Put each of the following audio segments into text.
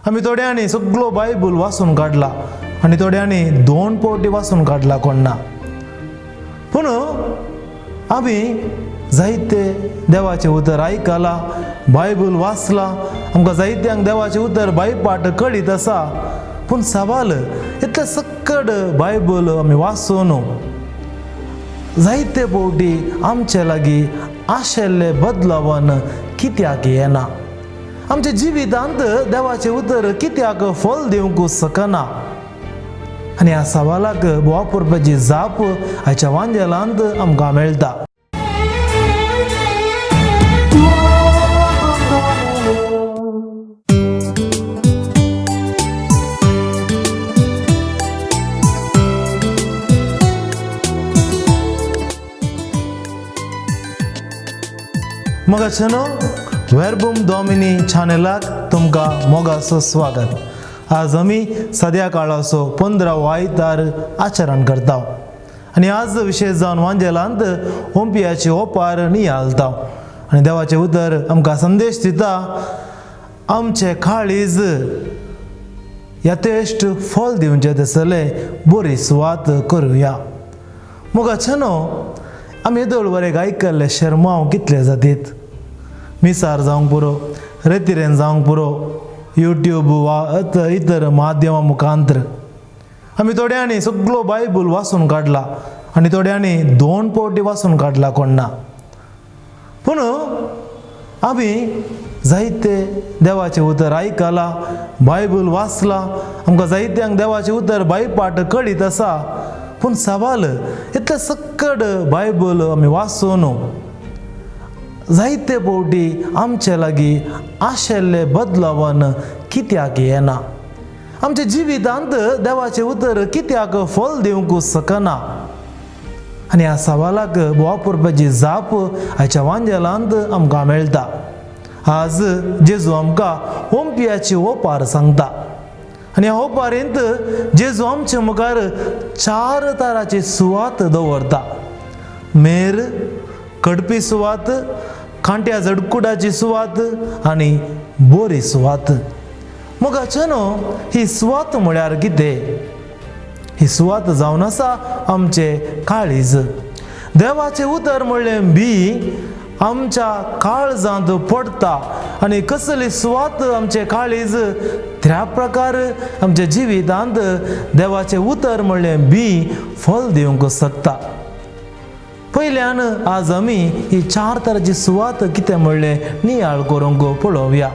आमी थोड्यांनी सगळो बायबल वाचून काडला आनी थोड्यांनी दोन पावटी वाचून काडला कोण ना. पूण आमी जायते देवाचें उतर आयकलां, बायबल वाचलां, आमकां जायत्यांक देवाचें उतर बायपाट कळीत आसा. पूण सवाल इतलें सक्कड बायबल आमी वाचून जायते फावटी आमचे लागीं आशिल्लें बदलावन कित्याक येना? आमच्या जिवितांत देवाचें उतर कित्याक फल दिवंक शकना? आनी ह्या सवालाक वापरपाची जाप हाच्या वांजेलांत आमकां मेळटा. मोगाचेनो, वेर्बम डॉमिनी चॅनलाक तुमकां मोगाचो स्वागत. आज आमी सद्या काळाचो 15 आयतार आचरण करता आनी आज विशेश जावन वांजेलांत ओंपियाची ओपार नियाळता आनी देवाचें उतर आमकां संदेश दिता, आमचें काळीज यथेश्ट फल दिवचें तसलें बरी सुवात करुया. मोगाचेनो, आमी येदोळ बरें आयकल्ले शेरमांव कितले जातीत, मिसार जावंक पुरो, रेतिरेन जावंक पुरो, यूट्यूब वा इतर माध्यमां मुखांतर आमी थोड्यांनी सगळो बायबल वाचून काडला आनी थोड्यांनी दोन पावटी वाचून काडला कोण ना. पूण आमी जायते देवाचें उतर आयकलां, बायबल वाचलां, आमकां जायत्यांक देवाचें उतर बायपाट कळीत आसा. पूण सवाल इतलें सक्कड बायबल आमी वाचून जायते फावटी आमचे लागीं आशिल्लें बदलावन कित्याक येना? आमच्या जिवितांत देवाचें उतर कित्याक फल दिवंक शकना? आनी ह्या सवालाक वापरपाची जाप हाच्या वांजेलांत आमकां मेळटा. आज जेजू आमकां ओंपियाची ओपार सांगता आनी ह्या ओपारींत जेजू आमचे मुखार चार तराची सुवात दवरता. मेर, कडपी सुवात, कांट्या झडकुडाची सुवात आनी बोरी सुवात. मोगाचेनो, ही सुवात म्हळ्यार कितें? ही सुवात जावन आसा आमचें काळीज. देवाचें उतर म्हणलें बी आमच्या काळजांत पडटा आनी कसली सुवात आमचें काळीज त्या प्रकार आमच्या जिवितांत देवाचें उतर म्हणलें बी फल दिवंक शकता. पयल्यान आज आमी ही चार तराची सुवात कितें म्हणलें नियाळ करूंक पळोवया.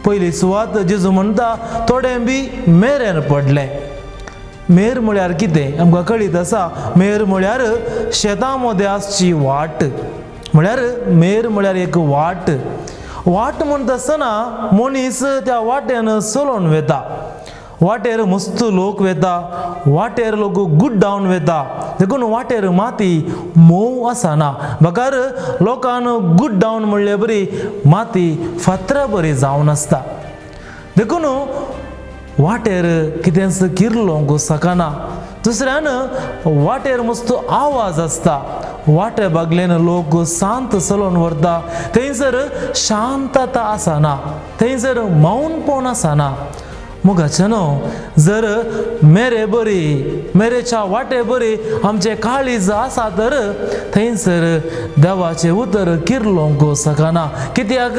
पयली सुवात जेजू म्हणटा थोडें बी मेरेर पडलें. मेर म्हळ्यार कितें आमकां कळीत आसा. मेर म्हळ्यार शेतां मदें आसची वाट. म्हळ्यार मेर म्हळ्यार एक वाट. वाट म्हणटा आसतना मनीस त्या वाटेन चलोवन वता. वाटेर मस्त लोक वेता, वाटेर लोक गुड्डावन वेता. देखून वाटेर माती मोव आसना, बगर लोकान गुड्डावन म्हणले बरी माती फातरा बरी जावन आसता. देखून वाटेर कितेंच किरलोंक शकना. दुसऱ्यान वाटेर मस्त आवाज आसता. वाटे बागल्यान लोक शांत चलोवन व्हरता, थंयसर शांतता आसना, थंयसर मौनपण आसना. मोगाचेनो, जर मेरे बरी मेरेच्या वाटे बरी आमचें काळीज आसा तर थंयसर देवाचें उतर किरलोंक शकना. कित्याक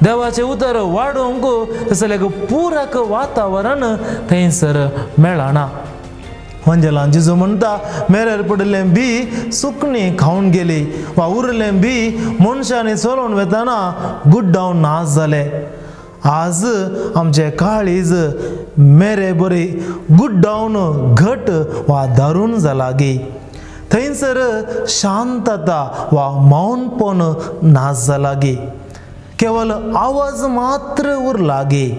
देवाचें उतर वाडोवंक तसलें पुरक वातावरण थंयसर मेळना. वंजेलान जेजू म्हणटा मेरेर पडिल्लें बी सुकणीं खावन गेली वा उरलें बी मनशांनी चलोवन वतना गुड्डावन नाश जालें. आज आमचें काळीज मेरे बरी गुड्डावन घट वा दारून जालागी, थंयसर शांतता वा मौनपण नाश जालागी, केवल आवाज मात्र उरलागी.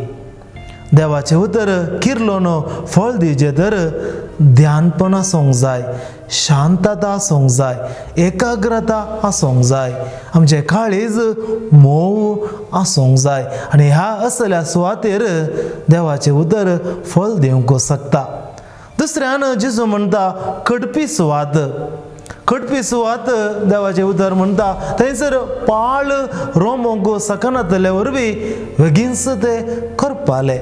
देवाचें उतर किरलोन फळ दिवचें तर ध्यानपण आसूंक जाय, शांतता आसूंक जाय, एकाग्रता आसूंक जाय, आमचें काळीज मोव आसूंक जाय आनी ह्या असल्या सुवातेर देवाचें उतर फळ दिवंक शकता. दुसऱ्यान जेजू म्हणटा कडपी सुवात. कडपी सुवात देवाचें उतर म्हणटा थंयसर पाळ रोमोंक शकनातले वरवीं बेगीनच ते करपाले.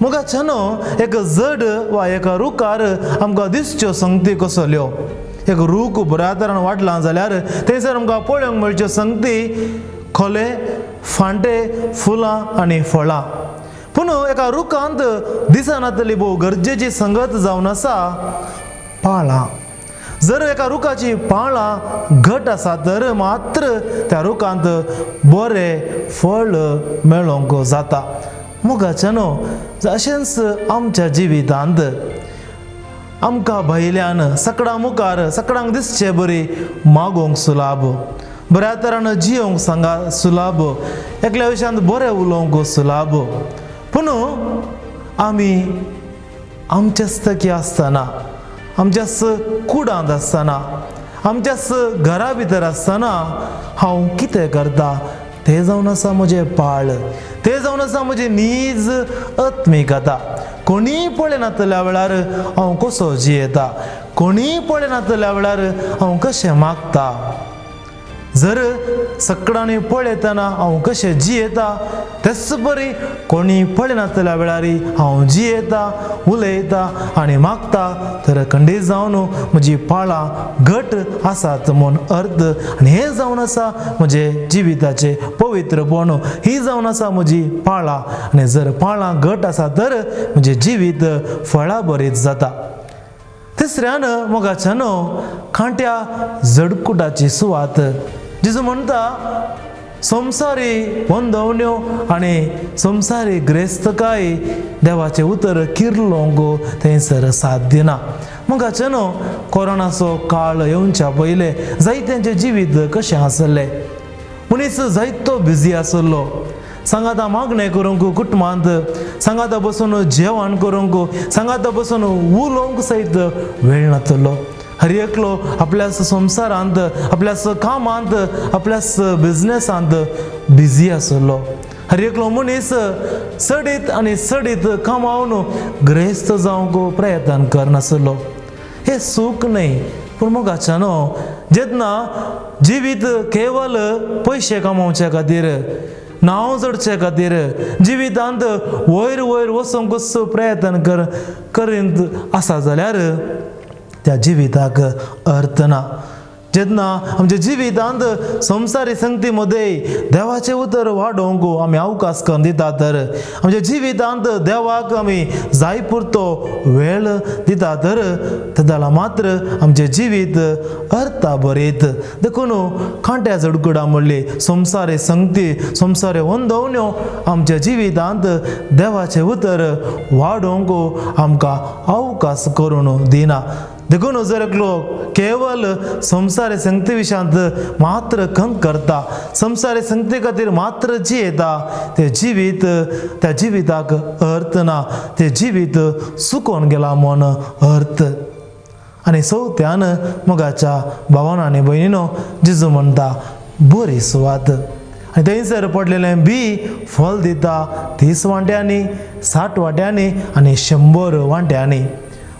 मोगाच्यानो, एक जड वा एका रुखार आमकां दिसच्यो संगती कसल्यो? एक रूख बऱ्या तरान वाडलां जाल्यार थंयसर आमकां पळोवंक मेळच्यो संगती खोले, फांटे, फुलां आनी फळां. पूण एका रुखांत दिसनातली भोव गरजेची संगत जावन आसा पाळां. जर एका रुखाची पाळां घट आसा तर मात्र त्या रुखांत बरें फळ मेळोवंक जाता. मोगाच्यानो, अशेंच आमच्या जिवितांत आमकां भायल्यान सकडां मुखार सकडांक दिसचे बरी मागोवंक सुलाभ, बऱ्या तरान जियोवंक सांगा सुलाभ, एकल्या विशयांत बरें उलोवंक सुलाभ. पूण आमी आमच्याच तकी आसतना, आमच्याच कुडांत आसतना, आमच्याच घरा भितर आसतना हांव कितें करता तें जावन आसा म्हजें पाळ, तें जावन आसा म्हजी नीज आत्मिकता. कोणीय पळयनातल्या वेळार हांव कसो जियेता, कोणीय पळयनातल्या वेळार हांव कशें मागता. जर सकडांनी पळयतना हांव कशें जियेता तेच परी कोणी पळयनातल्या वेळार हांव जियेता, उलयता आनी मागता तर खंडीत जावन म्हजी पाळां घट आसात म्हूण अर्थ. आनी हें जावन आसा म्हजें जिविताचें पवित्रपण, ही जावन आसा म्हजी पाळां. आनी जर पाळां घट आसा तर म्हजें जिवीत फळां बरीत जाता. तिसऱ्यान मोगाच्यानो, कांट्या जडकुटाची सुवात. जेजू म्हणटा, संवसारी वंदवण्यो आनी संवसारी ग्रेस्तकाय देवाचें उतर किर्लोंक थंयसर साथ दिना. मोगाच्यानो, कोरोनाचो काळ येवच्या पयलें जायत्यांचें जिवीत कशें आसलें? मनीस जायतो बिजी आसलो. सांगाता मागणें करूंक, कुटुंबांत सांगाता बसून जेवण करूंक, सांगाता बसून उलोवंक सयत वेळ नातलो. हर एकलो आपल्या संवसारांत, आपल्या कामांत, आपल्या बिजनेसांत बिजी आसलो. हर एकलो मनीस चडीत आनी चडीत कमावन ग्रेस्त जावंक प्रयत्न करनासलो. हें सूख न्हय. पूण मोगाच्यानो, जेन्ना जिवीत केवल पयशे कमोवचे खातीर, नांव जोडचे खातीर, जिवितांत वयर वयर वचोंकूच प्रयत्न करीत आसा जाल्यार त्या जिविताक अर्थ ना. जेन्ना आमच्या जिवितांत संवसारी संगती मदें देवाचें उतर वाडोवंक आमी अवकाश करून दिता तर आमच्या जिवितांत देवाक आमी जाय पुरतो वेळ दिता तर तेदोळा मात्र आमचें जिवीत अर्था बरीत. देखून कांट्या झडकुडां म्हणली संवसारी संगती, संवसारी वंदवण्यो आमच्या जिवितांत देवाचें उतर वाडोवंक आमकां अवकाश करून दिना. देखून जर एकलो केवल संवसारी संगती विशयांत मात्र खंत करता, संवसारी संगती खातीर मात्र जियेता, ते जिवीत, त्या जिविताक अर्थ ना. ते जिवीत सुकोवन गेला म्हूण अर्थ. आनी चवथ्यान मोगाच्या भावान आनी भयणीनो, जेजू म्हणटा बरी सुवात. आनी थंयसर पडलेलें बी फल दिता 30 वांट्यांनी, 60 वांट्यांनी आनी 100 वांट्यांनी.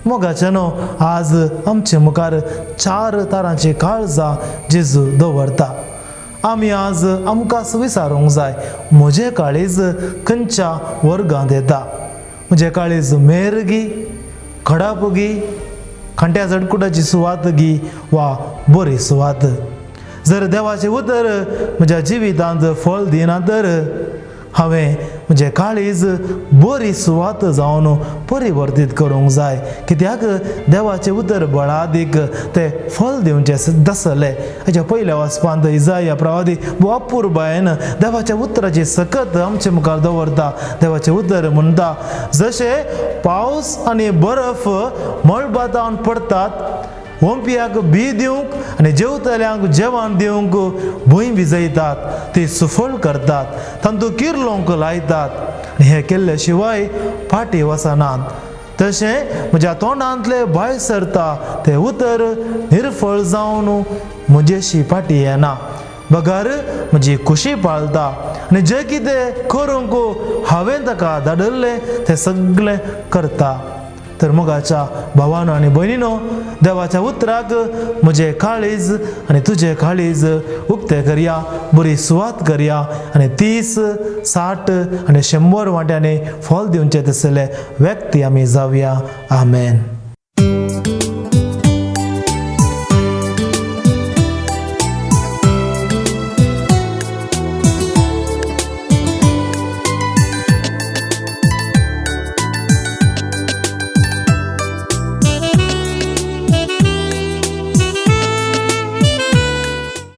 मोगाच्यानो, आज आमचे मुखार 4 तरांची काळजां जेजू दवरता. आमी आज आमकां विचारूंक जाय, म्हजें काळीज खंयच्या वर्गांत येता? म्हजें काळीज मेरगी, खडापगी, खांट्या झडकुटाची सुवात गी वा बरी सुवात? जर देवाचें उतर म्हज्या जिवितांत फळ दिना तर हांवें म्हजें काळीज बरी सुवात जावन परिवर्तीत करूंक जाय. कित्याक देवाचें उतर बळादीक तें फळ दिवचें सिद्ध आसलें. हाच्या पयल्या वाचपांत इजाया प्रवादी भोव अपुरबायेन देवाच्या उतराची सकत आमचे मुखार दवरता. देवाचें उतर म्हणटा, जशें पावस आनी बर्फ मळबांत पडटात, ओंपयाक बी दिवंक आनी जेवतल्यांक जेवण दिवंक भूंय भिजयतात, ती सुफळ करतात, तांतूं किर्लोंक लायतात आनी हें केल्ले शिवाय फाटीं वचनात, तशें म्हज्या तोंडांतले भायर सरता तें उतर निर्फळ जावन म्हजेशी फाटीं येना, बगर म्हजी खुशी पाळता आनी जें कितें करूंक हांवें ताका धाडिल्लें तें सगळें करता. तर मोगाच्या भावानो आनी भयणीनो, देवाच्या उतराक म्हजें काळीज आनी तुजें काळीज उक्तें करया, बरी सुवात करया आनी 30, 60 आनी 100 वांट्यांनी फळ दिवचें तसले व्यक्ती आमी जावया. आमेन.